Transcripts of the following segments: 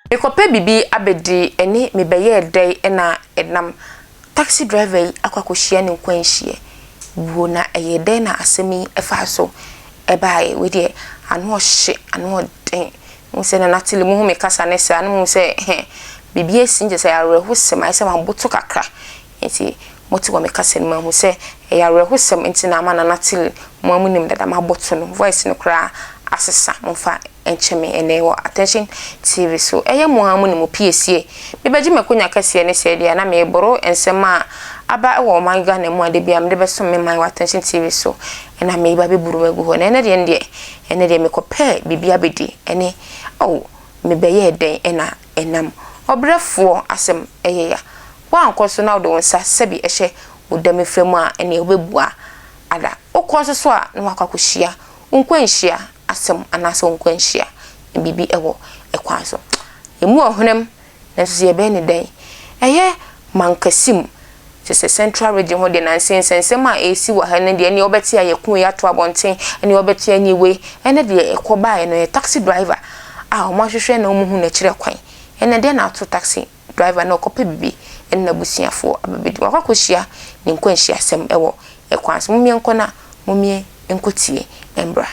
Mekɔpɛ biribi abɛdi ɛne mebɛyɛɛ dɛn na ɛnam taxi driver yi akɔ akɔhyia ne nkwanhyia wuo na ɛyɛɛ dɛn na asɛm yi faa so baeɛ wei deɛ ano ɔhye ano ɔden wohu sɛ Nana Tili mohu me kasa ne saa na mohu sɛ biribi asi nkyɛ sɛ awerɛhosɛm ayɛ sɛ maboto kakra Enti mote wɔ me kasa no mu ahu sɛ ɛyɛ awerɛhosɛm nti na ama Nana Tilly, mo ara monim dada, mabɔto no, voice no koraa asesa, momfa nkyɛ me ɛnnɛ wɔ Attention TV so. Ɛyɛ mo ara monim, mo piesie. Mebɛgye m'akonya kɛseɛ ne sɛɛ deɛ a na mereboro nsɛm a aba wɔ ɔman Ghana mu a da biara mede bɛsom me man wɔ Attention TV so na mereba abɛburu mu agu hɔ. Na ɛnnɛ deɛ no deɛ, ɛnnɛ deɛ mekɔpɛɛ biribi abɛdi ɛne, oh, mebɛyɛɛ dɛn na ɛnam ɔbrɛfoɔ asɛm ɛyɛ ya. Woankɔ so na wode wo nsa sɛbi ɛhyɛ wo dam fira mu a, ɛneɛ wobɛbua ada. Wokɔ nso so a, na woakɔ akɔhyia wo nkwanhyia asɛm anaasɛ wo nkwanhyia biribi wɔ kwan so. Ɛmu ɔhonam, nanso sɛ yɛbɛyɛ no dɛn? Ɛyɛ Mankasim, kyerɛ sɛ Central Region hɔ deɛ nansa yi nsɛnsɛm a ɛresi wɔ ha no deɛ ɛneɛ wobɛte a yɛko wei ato abɔnten, ɛneɛ wobɛte a ɛneɛ wei. Ɛnɛ deɛ ɛkɔ baeɛ no ɛyɛ taxi driver a wɔahwehwɛ na wɔhu no akyirɛ kwan. Ɛnɛ deɛ na ato taxi driver no ɔkɔpɛ biribi ne n'abusuafoɔ aba bɛdi. Wakɔ akɔhyia ne nkwanhyiasɛm wɔ kwan so. Mommie nkɔ na mommie nkɔtie mbra.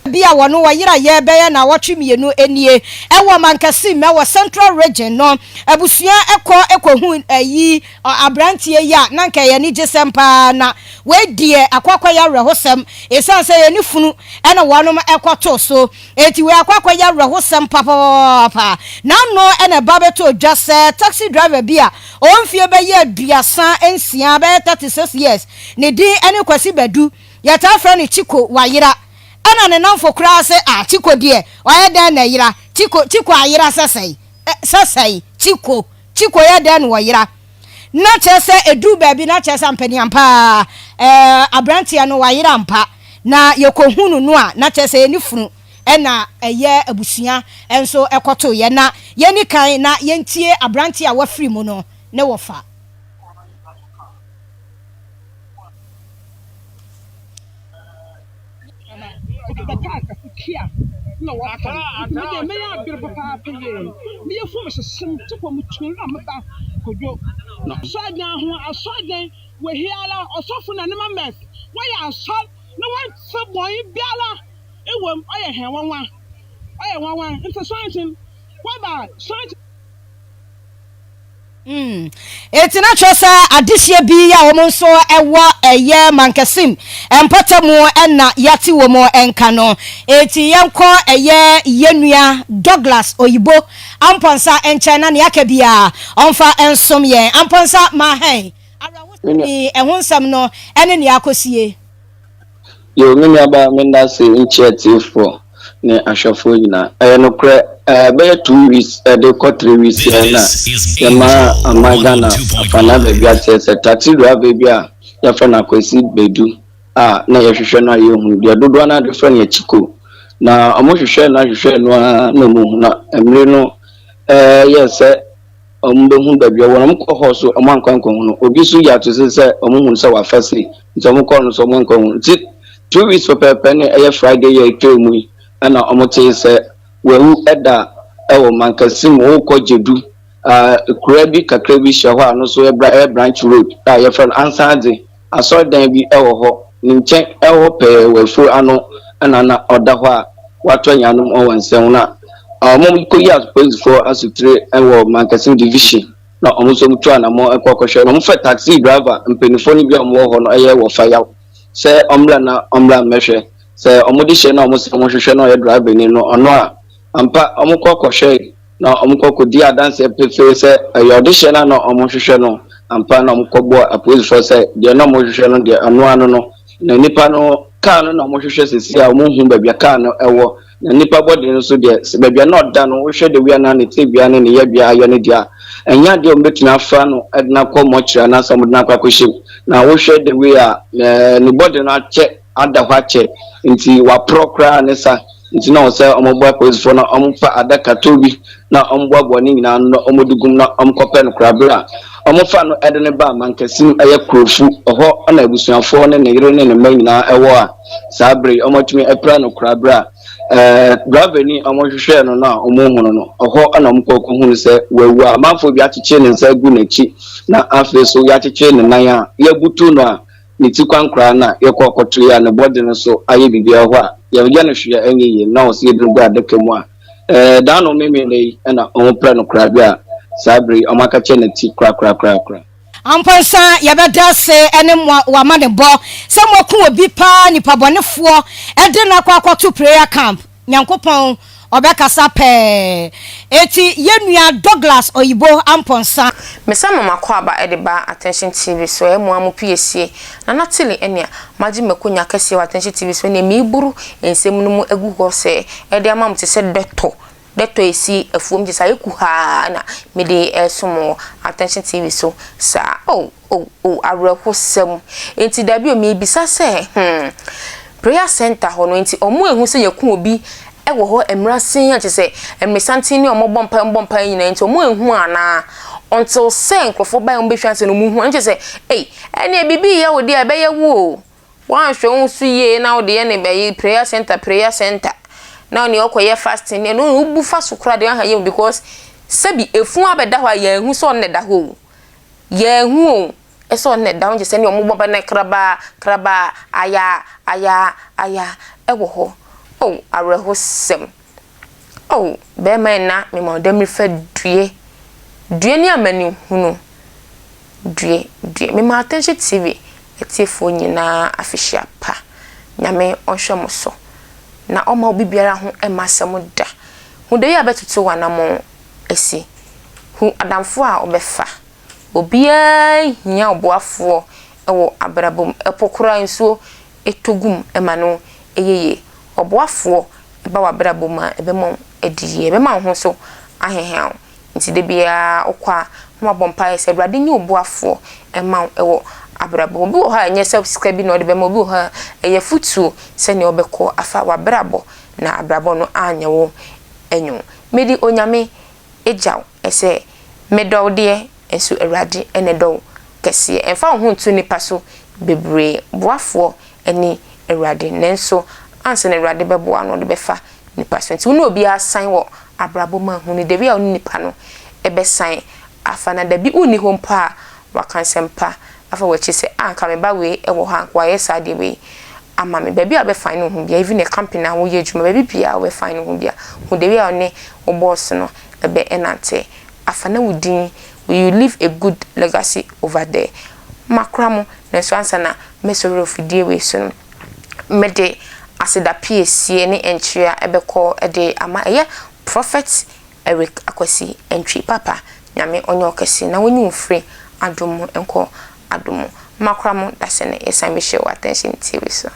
Bi a wɔno wɔyera yɛ bɛyɛ naawɔtwe mmienu nie wɔ Mankasim wɔ Central Region no abusua kɔ kɔhu ayi abranteɛ yi a na nka ɛyɛ anigyesɛm paa na wei deɛ akɔ akɔyɛ awerɛhosɛm ɛsiane sɛ yɛne funu na wɔnom kɔtoo so. Enti wei akɔ akɔyɛ awerɛhosɛm papaapa. N'ano na ɛba bɛtɔɔ dwa sɛ taxi driver bi a ɔwɔ mfeɛ bɛyɛ 36, bɛyɛ 36 years, ne din ne Kwasi Badu, yɛtaa frɛ no Chiko, wayera. Ɛna ne nnamfo koraa se, ah, Chiko deɛ, wayɛ dɛn na ɛyera? Chiko, Chiko ayera sɛ sɛn? Sɛ sɛn? Chiko, Chiko yɛ dɛn na ɔyera? Na kyerɛ sɛ ɛduru baabi na kyerɛ sɛ ampaniampa ara ɛɛ aberanteɛ no wayera ampa. Na yɛkɔhunu no a na kyerɛ sɛ yɛne funu na ɛyɛ abusua nso kɔtoeɛ. Na yɛnni kan na yɛntie aberanteɛ a wafiri mu no ne wɔfa. Okitsa kaar kɛse Kia na wɔtɔn. Ntsi me dɛ mɛyɛ aber papaapa yie. Me yafun hyehye me, tokɔ mutuur na meba Kodwo asɔrdan ho. Asɔrdan wɔ he ara, ɔsɔfo na ne members wɔyɛ asɔr na wɔnntse bɔn biara wɔ mu. Ɔyɛ hɛn nwanwa, ɔyɛ nwanwa. Ntsi sɔnkyen wɔba sɔnkyen. Mm. Enti na kyerɛ sɛ adehyeɛ bi a wɔn nso wɔ ɛyɛ Mankasim mpɔtamu na yɛate wɔn nka no. Enti yɛnkɔ ɛyɛ yɛn nua Douglas Oyibo Amponsah nkyɛn na nea aka biara ɔmfa nsom yɛn. Amponsah ma hɛn awerɛhosɛm yi ɛho nsɛm no ne nea akɔsie. Yo, me nuabaa menda ase nkyia atiefoɔ ne ahwɛfoɔ nyinaa. Ɛyɛ nokorɛ, ɛbɛyɛ 2 weeks ɛde kɔ 3 weeks yɛn na yɛma aman Ghana afanaa baabi ateɛ sɛ taxi driver bi a yɛfrɛ no Akwasi Badu a na yɛhwehwɛ no a yɛnhu deɛ dodoɔ no ade frɛ no yɛ Chico. Na wɔhwehwɛ no ahwehwɛ no ara na wɔhu na mmere no ɛyɛ sɛ wɔbɛhu baabi a ɔwɔ no, wɔkɔ hɔ so wɔn ankɔ ankɔhu no. Obi nso yi ato so sɛ wɔhu no sɛ wafa sei, nti wɔkɔɔ no so wɔn ankɔ anhu no. Nti 2 weeks pɛpɛɛpɛ ne ɛyɛ Friday yi a ɛtwaa mu yi ɛna wɔtee sɛ wawu ɛda ɛwɔ Mankasim wokɔ Gyedu kura bi kakra bi hyɛ hɔ a no so ɛyɛ branch road a yɛfrɛ no Ansadze. Asɔrdan bi wɔ hɔ, ne nkyɛn hɔ pɛɛ wɔ afuw ano na na ɔda hɔ a watɔ nyanom wɔ nsɛm na wɔkɔyi apolisifo asotire wɔ Mankasim Division na wɔn nso wɔtu anamɔ kɔ kɔhwɛ na wɔfrɛ taxi driver mpanyinfoɔ no bi a wɔwɔ hɔ no ɛyɛ wɔfa yaw sɛ ɔmmra na ɔmmra mmɛhwɛ sɛ wɔde hyɛ na wɔn sɛ wɔhwehwɛ na ɔyɛ driver ni no ɔno a ampa wɔkɔ kɔhwɛ na wɔkɔ kɔdii adanseɛ pefee sɛ ɛyɛ ɔdehyeɛ no a na wɔhwehwɛ no ampa, na wɔkɔbɔɔ apolisifoɔ sɛ deɛ na wɔhwehwɛ no deɛ ɔno ano no, na nipa no kaa no na wɔhwehwɛ sisi a wɔnhu baabi a kaa no ɛwɔ, na nipa bɔde no nso deɛ sɛ baabi a na ɔda no wohwɛ de wia na ne tebea ne ne yɛbea ayɛ no deɛ a ɛnyɛ adeɛ a wɔbɛtumi afa no de no akɔ mɔkyerɛ anaasɛ wɔde no akɔ akɔhyɛ mu, na wohwɛ de wei a ne bɔde no akyɛ ada hɔ akyɛ nti waporɔ koraa ne sa. Nti na ɔsɛ wɔboa apolisifoɔ na wɔfa adaka tow bi na wɔboaboa ne nyinaa ano na wɔde gum na wɔkɔpɛ no koraa. Berɛ a wɔfa no de no baa Mankasim ɛyɛ Kurofu, ɛhɔ na abusuafoɔ ne ne yere ne ne mma nyinaa wɔ a saa berɛ yi wɔatumi apira no koraa berɛ a Ɛɛ driver ni a wɔhwehwɛɛ no no a wɔhunu no, ɛhɔ na wɔkɔ kɔhunu sɛ wawu a amanfoɔ bi akyekyere ne nsa agu n'akyi na afei so yɛakyekyere ne nan a yɛabutu no a ne ti kwankoraa no a yɛkɔ kɔtoeɛ a ne bɔde no so ayɛ biribiara hɔ a yɛyɛ no hwee a ɛnyɛ yie na ɔsɛ yɛde no gu adaka mu a ɛɛ daa no memene yi na wɔprɛ no koraa bi a saa bere yi wɔakakyɛ ne ti korakorakorakora. Ampɔnsa yɛbɛda ase ne mo w'amanebɔ sɛ moaku obi paa nipa bɔnefoɔ de no akɔ akɔto prayer camp Nyankopɔn ɔbɛkasa pɛɛ eti yɛnua Douglas Oyibo Ampɔnsa. Mesan ma m'akwaaba de ba Attention TV so ɛyɛ mo ara mo piesie Nana Tilly ɛnea magye m'akonya kɛseɛ wɔ Attention TV so ɛnea mereburu nsɛm no mu agu hɔ sɛ ɛde ama mo te sɛ dɔtɔ Dɛtɔ esi afuom kyesɛ ayɛ kuhaa na mede resom wɔ Attention TV so saa oh oh oh awerɛhosɛm enti dabi o mebisa sɛ hmm prayer center hɔ no enti ɔmo ehu sɛ yɛku obi wɔ hɔ mmra sin a kyesɛ mmeresanten ne ɔmo bɔ mpae ɔmo bɔ mpae nyinaa enti ɔmo ehu anaa until sɛ nkorɔfoɔ bae ɔmo bɛhwɛ ansa na ɔmo hu ɛno kyesɛ ei ɛneɛ biribi yɛ wo deɛ ɛbɛyɛ wo o. Woanhwɛ wo ho so yie na wode yɛ no bɛyi prayer center prayer center na nea ɔkɔyɛ fasting ne ɛno wobu fa so koraa deɛ aha yɛ mu because sɛbi efunu abɛda hɔ a yɛnhu sɛ ɔno na ɛda hɔ o yɛnhu o ɛsɛ ɔno na ɛda hɔ nkyɛ sɛ nea ɔmo bɔ bɛ na krabaa krabaa ayaa ayaa ayaa ɛwɔ hɔ oh awerɛhosɛm oh bɛrima ɛna mema ɔda mirifa due due ne amanehunu. Due due. Mema Attention TV atiefoɔ nyinaa afehyia pa. Nyame ɔnhwɛ mo so na ɔmma obi biara ho mma asɛm da. Hu dei a bɛtoto w'anamɔn asi. Hu adamfoɔ a wobɛfa. Obiara hia ɔboafoɔ wɔ abrabɔ mu. Ɛpo koraa nsuo tɔ gu mu ma no yɛ yie. Ɔboafoɔ ba w'abrabɔ mu a ɛbɛma wo adi yie. Ɛbɛma wo ho so aheha wo. Nti da biara wokɔ a na wabɔ mpaeɛ sɛ Awurade nyɛ wo boafoɔ mma wo wɔ abrabɔ mu. Obi wɔ hɔ a ɛnyɛ sɛ sika bi na ɔde bɛma, obi wɔ hɔ a ɛyɛ afutuo sɛdeɛ wobɛkɔ afa w'abrabɔ na abrabɔ no anyɛ wo nwono. Mede Onyame gya wo sɛ medɔ wo deɛ nso Awurade na ɛdɔ wo kɛseɛ. Mfa wo ho nto nnipa so bebree, boafoɔ ne Awurade nanso ansa na Awurade bɛboa no ɔde bɛfa nipa so. Nti wo ne obiara san wɔ abrabɔ mu a, hu no the way a wo ne nipa no bɛsan afa. Na dabi wonni hɔ mpo a, waka nsɛm pa afa w'akyi sɛ, ah nka me ba wei wɔ hɔ a, nka wayɛ saa adeɛ wei ama me. Baabi a wobɛ find wo ho biara, even a company a woyɛ adwuma, baabi biara a wobɛ find wo ho biara, hu the way a wo ne wo boss no bɛ nante afa na wo din, you leave a good legacy over there. Makora mo, nanso ansa na mɛsɔre afidie wei so no, mede aseda piesie ne nkyea bɛkɔ de ama ɛyɛ Prophet Eric Akwasi Antwi Papa Nyame ɔnyɛ wo kɛse na ɔnyi wo mfiri adom mu nkɔ adom mu. Makora mo dasene yɛsan bɛhyia wɔ Attention TV so.